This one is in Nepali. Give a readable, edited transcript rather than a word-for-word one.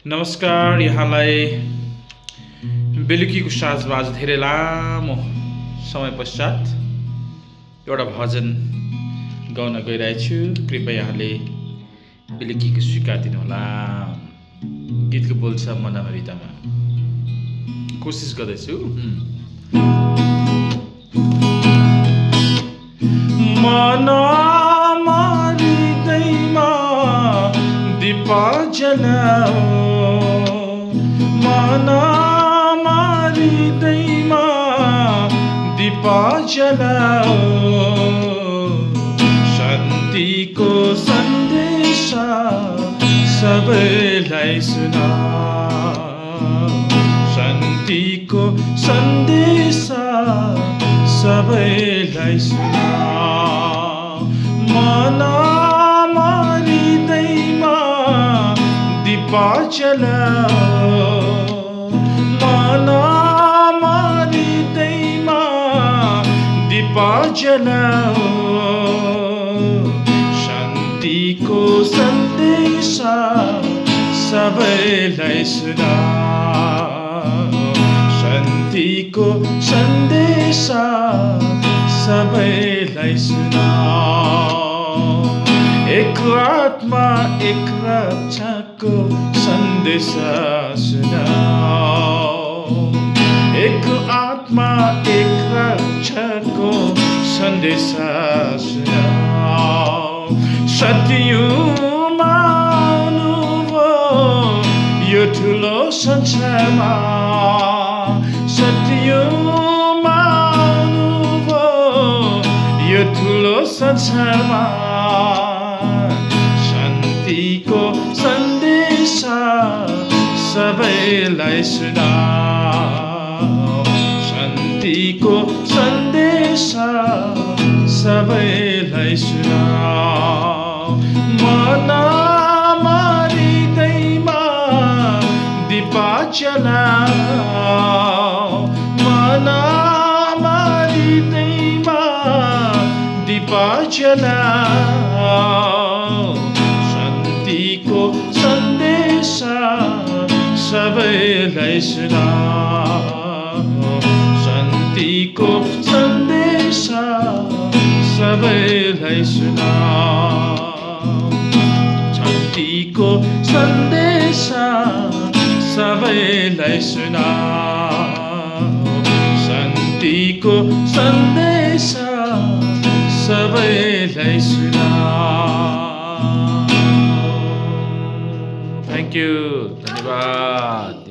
नमस्कार, यहाँलाई बेलुकीको साँझमा आज धेरै लामो समय पश्चात एउटा भजन गाउन गइरहेछु। कृपया यहाँले बेलुकीको स्वीकार दिनुहोला। गीतको बोल छ मनमा हृदयमा। कोसिस गर्दैछु। मनमा हृदयमा दीप जलाओ, मनमा हृदयमा दीप जलाओ, शान्तिको सन्देश सबैलाई सुनाओ, शान्तिको सन्देश सबैलाई सुनाओ। मनमा हृदयमा दीप जलाओ, मनमा हृदयमा दीप जलाओ, शान्तिको सन्देश सबैलाई सुनाओ, शान्तिको सन्देश सबैलाई सुनाओ। एक आत्मा एक रक्षाको सन्देश सुनाओ, एक आत्मा एक रक्षाको सन्देश सुनाओ। सत्यमा आउनुभयो यो ठुलो संसारमा, सत्यमा आउनुभयो यो ठुलो संसारमा, शान्तिको सन्देश सबैलाई सुनाओ, शान्तिको सन्देश सबैलाई सुनाओ। मनमा हृदयमा दीप जलाओ, मनमा हृदयमा दीप जलाओ, शान्तिको सन्देश सबैलाई सुनाओ, शान्तिको सन्देश सबैलाई सुनाओ, शान्तिको सन्देश सबैलाई सुनाओ, शान्तिको सन्देश सबैलाई सुनाओ। थ्याङ्क यू, धन्यवाद।